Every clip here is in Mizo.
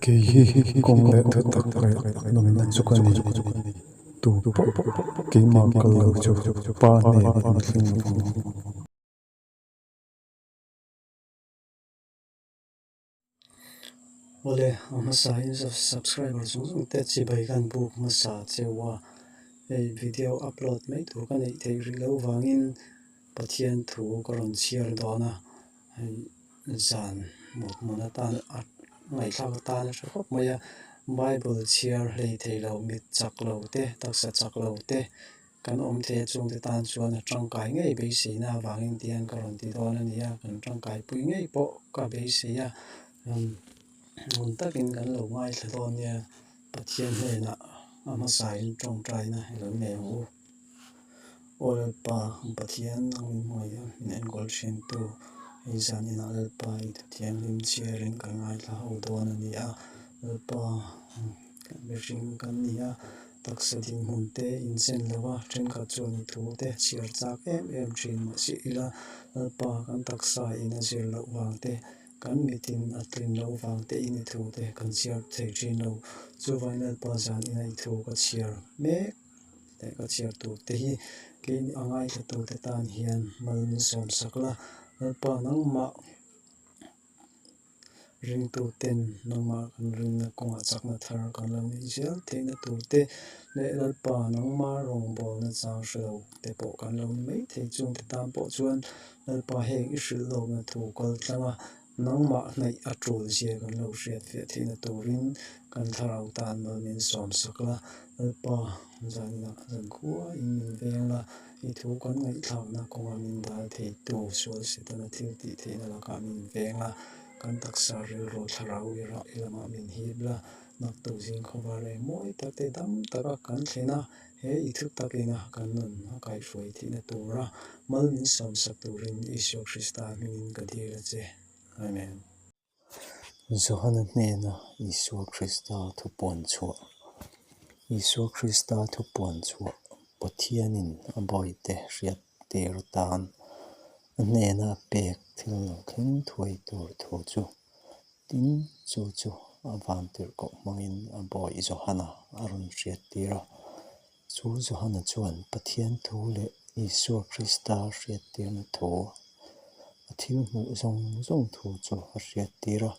Kei hi kawng leh thutak leh nunna chu ka ni. Tu pawh keimah kal lo chu Pa hnen in thleng lo ang. Awle, a hmasa in subscriber zawng zawng te chibai kan buk hmasa cheu a, hei video upload mai tur ka neih theih rih loh vangin Pathian thu ka rawn chhiar dawn a, hei zan mut hmun atan a ngaihthlak atan a tha khawp mai a, Bible chhiar hlei thei lo mit chak lo te taksa chak lo te Kan awm thei a chungte tan chuan a tangkai ngei beiseina avangin tihian ka rawn ti dawn a ni a, kan tangkaipui ngei pawh ka beisei a, ngun takin kan lo ngaithla dawn nia, Pathian hnenah a hmasain tawngtaina i lo nei ang u. Aw Lalpa, Pathian nangin hmuaia min enkawl thintu, hei zaninah Lalpa i thuthianghlim chhiarin kan ngaithla ho dawn a ni a, Lalpa. Mihring kan ni a, taksa dinhmun te inchen lo a, thenkhat chuan i thu te chhiar chak em em thin mahse ila Lalpa kan taksa in a zir loh vang te, kan mitin a tlin loh vang te in i thu te kan chhiar thei thin lo. Chuvangin Lalpa zan ina i thu ka chhiar mek leh ka chhiar tur te hi keini a ngaithla tur te tan hian mal min sawm sak la, Lalpa nangmah. Ringtuten nangmah kan rinna kawngah chakna thar kan lo neih zel theihna tur te leh Lalpa nangma rawngbawlna chang hre lo te pawh kan lo ni mai thei. Chungte tan pawh chuan Lalpa heng i hrilh lawkna thu kal tlang a, nangmah hnaih a tul zia kan lo hriat fiah theihna turin kan thlarau tan mal min sawm sak la. Lalpa zaninah zankhua in min veng la. I thu kan ngaihthlakna kawnga min dal theitu sual Setana thil tih theihna lakah min veng a, kan taksa rilru thlarau i rah i lamah min hip la, naktuk zing khawvar eng mawi tak te dam taka kan thlen a, he i thu takina kan nun a kaihhruai theihna tura mal min sawmsak turin Isua Krista hmingin ka dil a che. Amen. Johana hnena Isua Krista thupuan chhuah Isua Krista thupuan chhuah Pathianin a bawihte hriat tir atan a hnena a pek thil lo thleng thuai tur thu chu tin chu chu a vantirhkoh hmangin a bawih Johana a rawn hriat tir a. Chu Johana chuan Pathian thu leh Isua Krista hriattirna thu, a thil hmuh zawng zawng thu chu a hriattir a.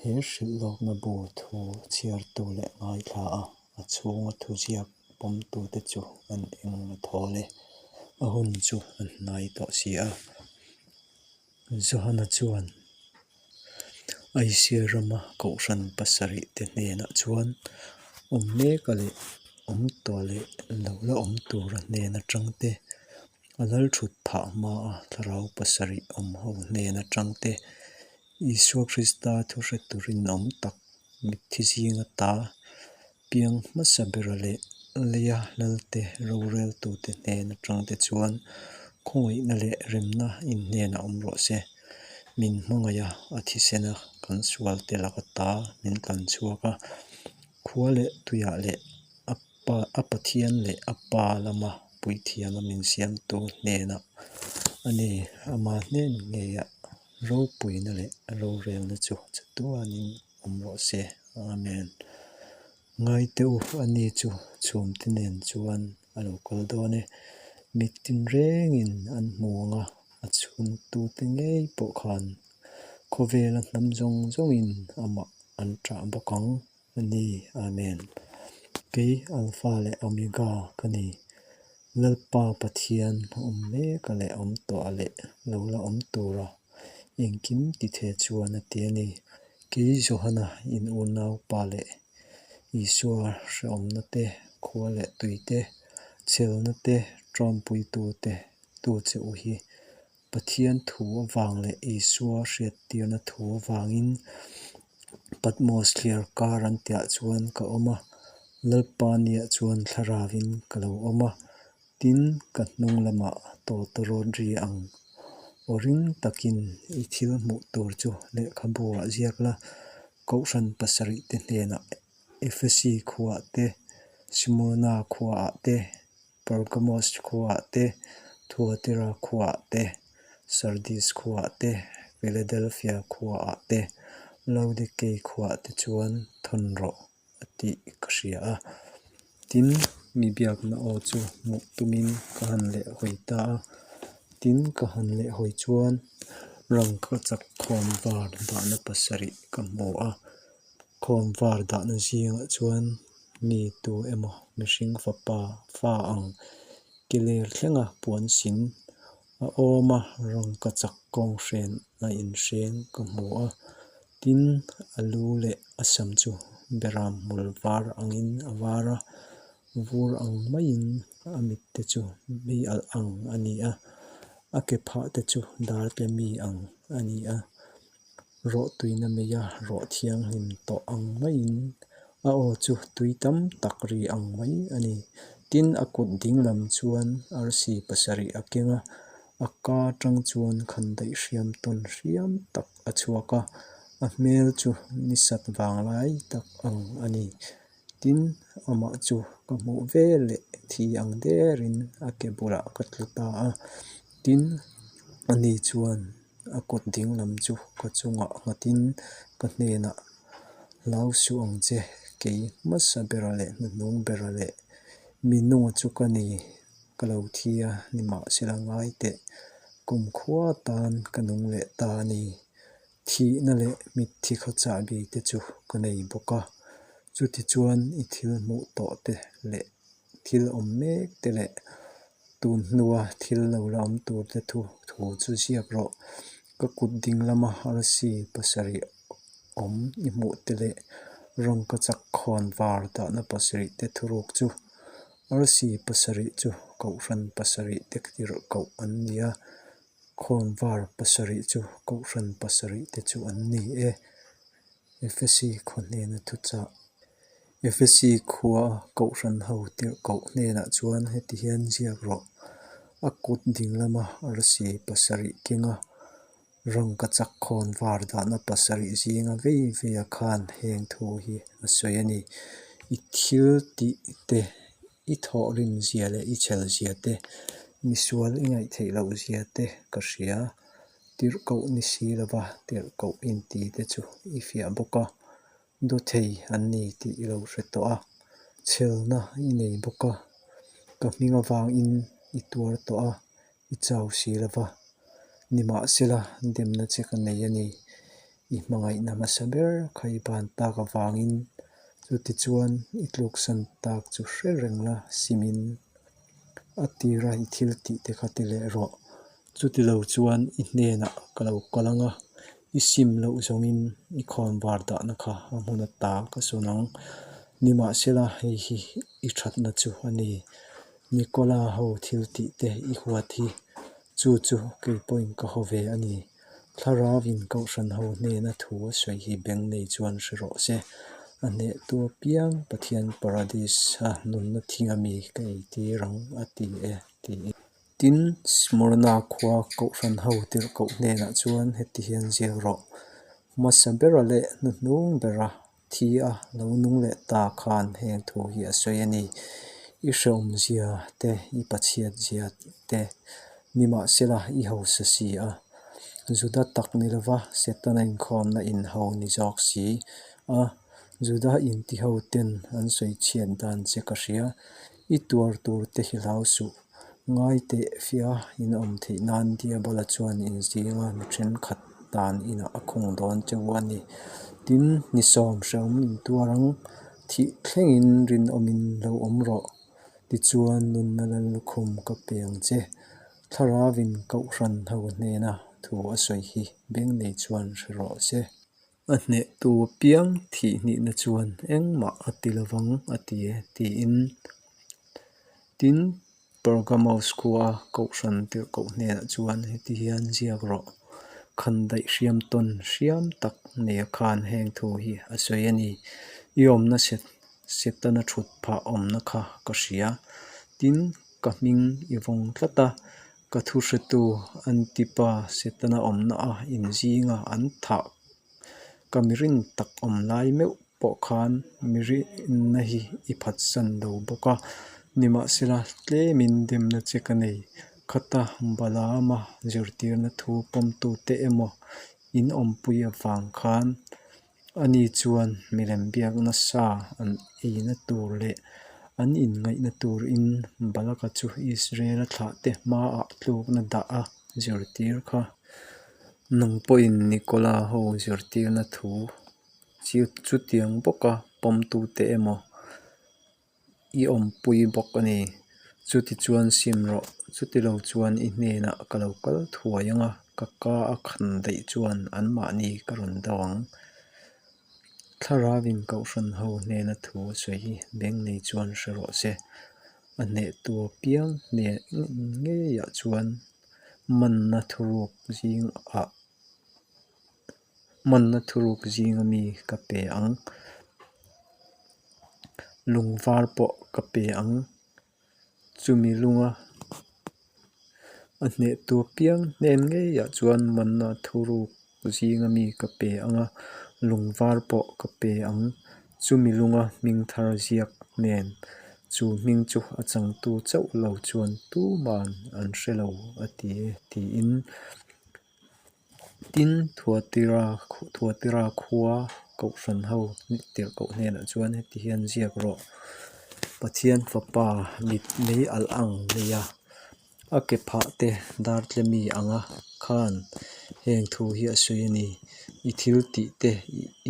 He hrilhlawkna bu thu chhiartu leh ngaithla a, a chhunga thuziak pawmtute chu an eng a thawl e. A hun chu a hnai tawh si a. Johana chuan Asia rama kohhran pasarih te hnenah chuan awm mek a leh awm tawh leh lo la awm tura hnen atang te, a lal thut phah hmaa thlarau pasarih awm ho hnen atang te, Isua Krista thu hre turin awm tak mitthi zinga ta Piang hmasa bera leh leia lalte roreltute hnen atangte chuan khawngaihna leh remna in hnenah awm rawh se. Min hmangaih a, a thisen a, kan sualte laka ta min tlan chhuak a, khua leh tuiah leh a pa a Pathian leh a Pa lama puithiama min siamtu hnenah a ni. Ama hnen ngeiah ropuina leh rorelna chu chatuanin awm rawh se. Amen. Ngaite u, ani chu chhumte nen chuan a lo kal dawn e. Mit tinrengin an hmu ang a, a chhungtute ngei pawh khan khawvela hnam zawng zawngin amah an ṭah bawk ang a ni. Amen. Kei Alpha leh Omega ka ni. Lalpa Pathian awm mek a leh awm tawh a leh lo la awm tura engkim ti the chuan a ti a ni. Kei Johana in unaupa leh Isua hrehawmna te, khua leh tui te, chhelna te, tawmpuitu te tu che u hi Pathian thu avang leh Isua hriattirna thu avangin Patmos thliar kar an tihah chuan ka awm a, Lalpa niah chuan thlaravin ka lo awm a, tin ka hnung lamah tawtawrawt ri ang aw ring takin i thil hmuh tur chu lehkhabu ah ziak la, Kohhran pasarih te hnenah Efesi khuaah te, Smyrna khuaah te, Pergamos khuaah te, Thuatira khuaah te, Sardis khuaah te, Philadelphia khuaah te, Laodikei khuaah te chuan thawn rawh a tih ka hria a. Tin, mi biakna aw chu hmuh tumin ka han lehhawi ta a. Tin, ka han lehhawi chuan rangkachak khawnvar dahna pasarih ka hmu a. Khawnvar dahna zingah chuan mi tu emaw mihring fapa fa ang keler thlenga puan sin a awm a, rangkachak kawnghren a inhreng ka hmu a. Tin, a lu leh a sam chu beram hmul var angin a var a, vur ang maiin a mit te chu mei alh ang a ni a, a ke phah te chu dartle mi ang a ni a, rawh tuina meia rawh thianghlim tawh ang maiin a aw chu tui tam tak ri ang mai a ni. Tin, a kut dinglam chuan arsi pasarih a keng a, a ka atang chuan khandaih hriam tawn hriam tak a chhuak a, a hmel chu ni sat vang lai tak ang a ni. Tin, amah chu ka hmuh ve leh thi ang derin a ke bulah ka tlu ta a. Tin, ani chuan a kut dinglam chu ka chungah nghatin ka hnenah, Hlau suh ang che, kei hmasa bera leh hnuhnung bera leh mi nunga chu ka ni. Ka lo thi a, nimahsela ngai teh, kumkhua tan ka nung leh ta a ni. Thihna leh mitthi khaw chahbi te chu ka nei bawk a, chutichuan i thil hmuh tawh te leh thil awm mek te leh tun hnua thil lo la awm tur te thu thu chu ziak rawh. Ka kut ding lama arsi pasarih awm i hmuh te leh rangkachak khawn var dahna pasarih te thuruk chu arsi pasarih chu kohhran pasarih te tirhkoh an ni a. Khawnvar pasarih chu Kohhran pasarih te chu an ni e. Efesi khaw hnena thuchah. Efesi khua Kohhran ho tirhkoh hnenah chuan heti hian ziak rawh. A kut dinglama arsi pasarih kenga rangkachak khawnvar dahna pasarih zinga vei veia khan heng thu hi a sawi a ni. I thil tih te I thawhrim zia leh i chhel zia te, misual i ngaihtheih loh zia te ka hria. Tirhkoh ni si lova tirhkoh inti te chu i fiah bawk a, dawthei an ni tih i lo hre tawh a, chhelna i nei bawk a, ka hming avangin i tuar tawh a, i chau si lova, nimahsela demna che ka nei a ni. I hmangaihna hmasa ber kha i ban tak avangin chutichuan i tluksan tak chu hre reng la simin a tira i thil tih te kha ti leh rawh. Chutilo chuan i hnenah ka lo kal ang a, i sim loh zawngin i khawnvar dahna kha a hmun ata ka sawn ang. Nimahsela hei hi i thatna chu a ni. Nikola ho thil tih te i huat hi chu chu kei pawhin ka haw ve a ni. Thlarauin Kohhran ho hnena thu a sawi hi beng nei chuan hre rawh se. A hnehtu apiang Pathian Paradis-a nunna thing ami ka eitir ang a ti e tiin. Tin, Smyrna khua Kohhran ho tirhkoh hnenah chuan heti hian ziak rawh, Hmasa bera leh hnuhnung bera Thi a lo nung leh ta khan heng thu hi a sawi a ni. I hrehawmzia te, i pachhiatzia te, nimahsela i hausa si a. Juda tak ni lova Setana inkhawmna inho ni zawk si a, Juda intiho ten an sawi chhiat dan che ka hria. I tuar tur te hi hlau suh. Ngai teh fia in awm theih nan Diabola chuan in zinga mi thenkhat tan inah a khung dawn cheu a ni. Tin, ni sawm hrehawm in tuar ang, thih thlengin rinawmin lo awm rawh. Tichuan nunna lallukhum ka pe ang che. Thlarauin Kohhran ho hnena thu a sawi hi beng nei chuan hre rawh se. A hnehtu apiang thih hnihna chuan engmah a ti lovang a ti e tiin. Tin, Pergamos khua Kohhran tirhkoh hnenah chuan heti hian ziak rawh, Khandaih hriam tawn hriam tak neia khan heng thu hi a sawi a ni. I awmna Setana thut phah awmna kha ka hria. Tin, ka hming i vawng tlat a, Ka thu hretu Antipa Setana awmna a inzinga an thah ka mi rin tak awm lai meuh pawh khan mi rinna hi i phatsan lo bawk a, nimahsela tlemin demna che ka nei. Khata Balaama zirtirna thu pawmtute emaw in awmpui avang khan. Ani chuan milem biakna sa an eina tur leh an inngaihna turin Balaka chu Israela thlahte hmaah tlukna dah a zirtir kha. Nang pawhin Nikola ho zirtirna thu chutiang bawka pawmtute emaw i awmpui bawk a ni. Chutichuan sim rawh, chutilo chuan i hnenah ka lo kal thuai ang a, ka ka a khan daih chuan anmahni ka rawn do ang. Thlarauin Kohhran ho hnena thu a sawi hi beng nei chuan hre rawh se. A hnehtu apiang hnen ngeiah chuan manna thuruk zingah Manna thuruk zinga mi ka pe ang. Lung var pawh ka pe ang. Chumi lunga a hnehtu apiang hnen ngeiah chuan manna thuruk zinga mi ka pe ang a, lung var pawh ka pe ang. Chumi lunga hming thar ziak nen chu hming chu a changtu chauh lo chuan tuman an hre lo a ti e tiin. Tin, Thuatira khua Kohhran ho tirhkoh hnenah chuan heti hian ziak rawh, Pathian Fapa mit mei alh ang nei a, a ke phah te dartlemi anga khan heng thu hi a sawi a ni. I thil tih te,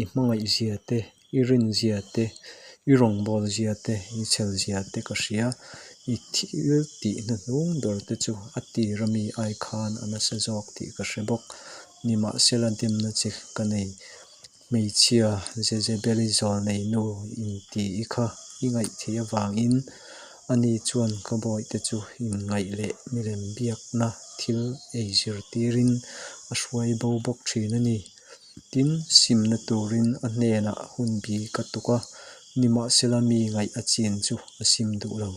i hmangaihzia te, I rinzia te, i rawngbawlzia te, i chhelzia te ka hria. I thil tih hnuhnung ber te chu a tir ami ai khan a nasa zawk tih ka hre bawk. Nimahsela demna che ka nei. Hmeichhia Jezebeli zawlnei nu inti i kha i ngaih theih avangin ani chuan ka bawihte chu inngaih leh milem biakna thil ei zirtirin a hruai bo bawk thin a ni. Tin, simna turin a hnenah hun bi ka tuk a, nimahsela mi ngaih a chin chu a sim duh lo.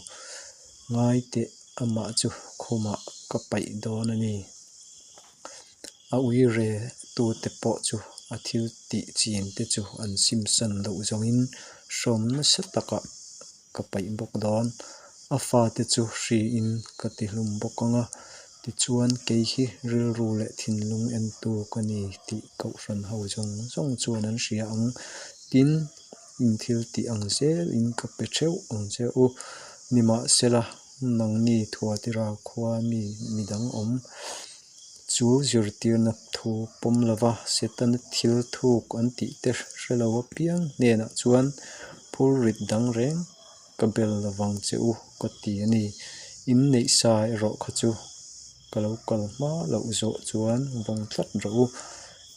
Ngai teh, amah chu khumah ka paih dawn a ni. A ui re tute pawh chu a thil tih chin te chu an simsan loh zawngin hrawm nasa takah ka paih bawk dawn. A fate chu hriin ka tihlum bawk ang a, tichuan kei hi rilru leh thinlung entu ka ni tih Kohhran ho zawng zawng chuan an hria ang. Tin, in thil tih ang zelin ka pe theuh ang che u. Nimahsela, nangni Thuatira khua mi midang awm chu zirtirna thu pawm lova Setana thil thuk an tih te hre lo apiang hnenah chuan phur rit dang reng ka bel lovang che u ka ti a ni. In neih sa erawh kha chu ka lo kal hma loh zawh chuan vawng tlat rawh u.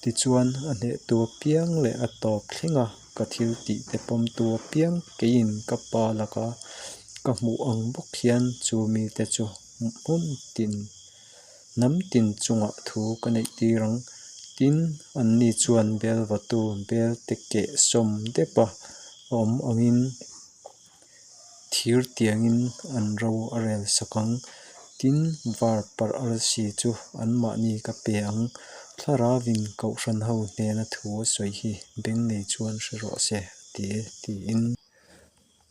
Tichuan a hnehtu apiang leh a tawp thleng a ka thil tih te pawmtu apiang keiin ka pa laka ka hmuh ang bawk hian chu mite chu hmun tin Hnam tin chungah thu ka neih tir ang. Tin, anni chuan bel vatu belte keh sawm dep a awm angin thir tiangin an ro a rel sak ang. Tin, var parh arsi chu anmahni ka pe ang. Thlarauvin Kohhran ho hnena thu a sawi hi beng nei chuan hre rawh se, a ti e, tiin.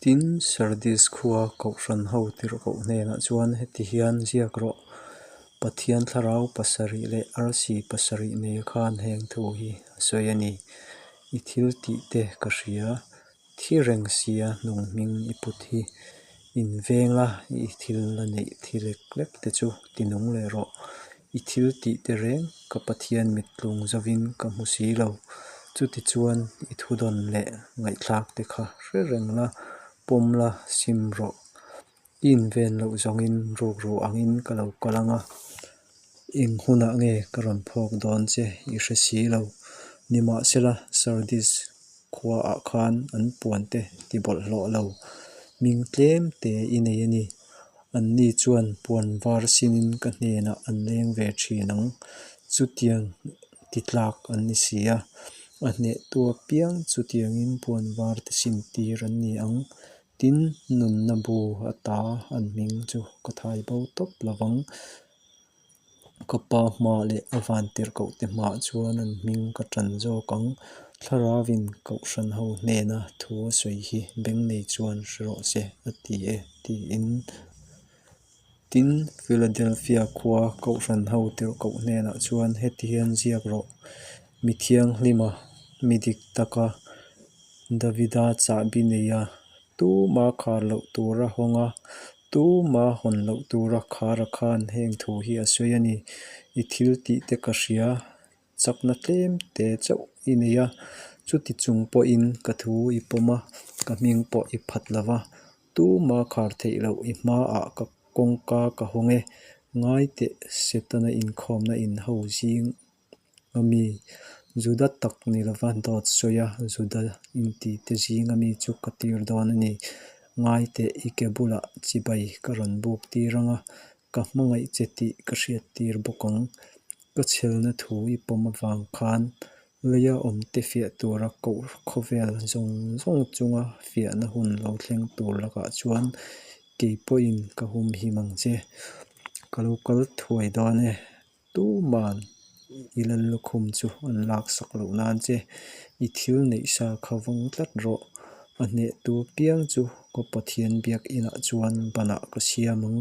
Tin, Sardis khua Kohhran ho tirhkoh hnenah chuan heti hian ziak rawh, Pathian thlarau pasarih leh arsi pasarih nei khan heng thu hi a sawi a ni. I thil tih te ka hria, thi reng sia hnung hming i put hi. Inveng la, i thil la neih thi lek lek te chu tinung leh rawh. I thil tih te reng ka Pathian mit tlung zovin ka hmu si lo. Chutichuan i thudawn leh ngaihthlak te kha hre reng la, pawm la, sim rawh. I inven loh zawngin rukru angin ka lo kal ang a, eng hunah nge ka rawn phawk dawn che i hre si lo. Nimahsela, Sardis khuaah khan an puante ti bawlhhlawh lo, hming tlem te i nei a ni. Anni chuan puan var sinin ka hnenah an leng ve thin ang. Chutiang ti tlak an ni si a, a hnehtu apiang chutiangin puan var te sin tir an ni ang. Tin, nunna bu ata an hming chu ka thai bo tawp lo vang. Ka pa hma leh a vantirhkohte hmaah chuan an hming ka tan zawk ang. Thlarauin Kohhran ho hnena thu a sawi hi beng nei chuan hre rawh se a ti e tiin. Tin, Philadelphia khua Kohhran ho tirhkoh hnenah chuan heti hian ziak rawh, Mi thianghlima. Mi dik taka Davida chahbi neia tuma khar loh tura hawng a, tuma hawn loh tura khar a khan heng thu hi a sawi a ni. I thil tih te ka hria, chakna tlem te chauh i nei a, chuti chung pawhin ka thu i pawm a, ka hming pawh i phat lo va, tuma khar theih loh i hmaah ka kawngka ka hawng e, ngai teh Setana inkhawmna inho zing a mi, Juda tak ni lova dawt sawi a, Juda intite zinga mi chu ka tir dawn a ni. Ngai teh, i ke bulah chibai ka rawn buk tir ang a, ka hmangaih che tih ka hriat tir bawk ang. Ka chhelna thu i pawm avang khan leia awmte fiah tura koh khawvel zawng zawng chunga fiahna hun lo thleng tur lakah chuan kei pawhin ka humhim ang che. Ka lo kal thuai dawn e. Tuman i lal lukhum chu an laksak loh nan che, i thil neih sa kha vawng tlat rawh. A hnehtu piang chu ka Pathian biak inah chuan banah ka siam ang.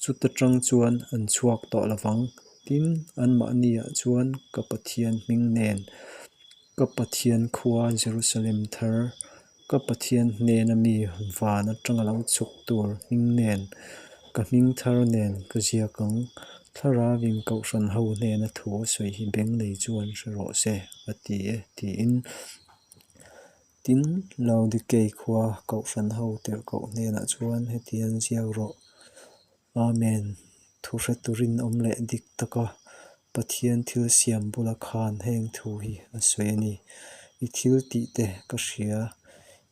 Chuta tang chuan an chhuak tawh lo vang. Tin, anmahniah chuan ka Pathian hming nen, ka Pathian khua Jerusalem thar, Ka Pathian hnena mi van atanga lo chhuk tur hming nen, ka hming thar nen ka ziak ang. Thlarauin Kohhran ho hnena thu a sawi hi beng nei chuan hre rawh se, a ti e, tiin. Tin, Laodikei khua Kohhran ho tirhkoh hnenah chuan hetiang ziak rawh. Amen. Thuhretu rinawm leh dik taka Pathian thil siam bula khan heng thu hi a sawi a ni. I thil tih te ka hria.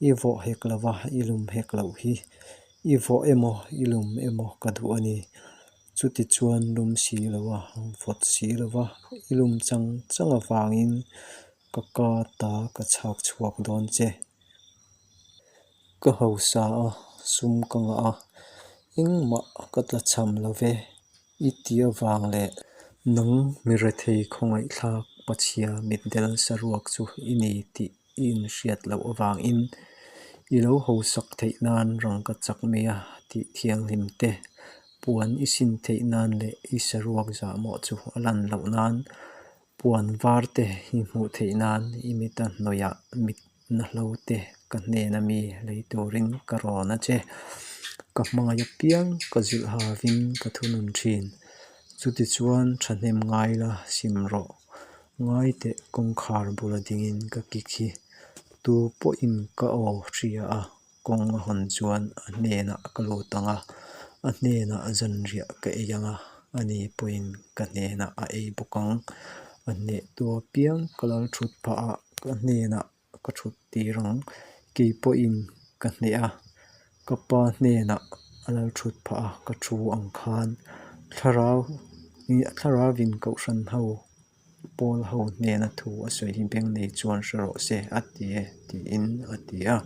I vawh hek lova i lum hek loh hi. I vawh emaw i lum emaw ka duh a ni. Chuti chuan lum si lova, vawt si lova, i lum chang chang avangin ka ka ta ka chhak chhuak dawn che. Ka hausa a, sum ka ngah a, engmah ka tla cham lo ve i ti avang leh nang mi rethei khawngaihthlak pachhia mitdel saruak chu i ni tih i inhriat loh avangin i lo hausak theih nan rangka chak mai a tih thianghlim te, puan i sin theih nan leh i saruak zahmawh chu a lan loh nan Puan var te hi hmuh theih nan i mita hnawihah mit na hlo te ka hnena mi lei turin ka rawn a che. Ka hmangaih apiang ka zilh havin ka thunun thin. Chutichuan thahnem ngai la sim rawh. Ngai teh kawngkhar bula dingin ka kik hi. Tu pawhin ka aw hria a kawng a hawn chuan a hnenah ka lut ang a, a hnenah zanriah ka ei ang a, ani pawhin ka hnenah a ei bawk ang. A hnehtu apiang ka lal thut phah a, ka hnenah ka thut tir ang. Kei pawhin ka hneh a, ka pa hnenah a lal thut phah a, ka thu ang khan thlarau thlarauin kohhran ho pawl ho hnena thu a sawi hi beng nei chuan hre rawh se a ti e tiin a ti a.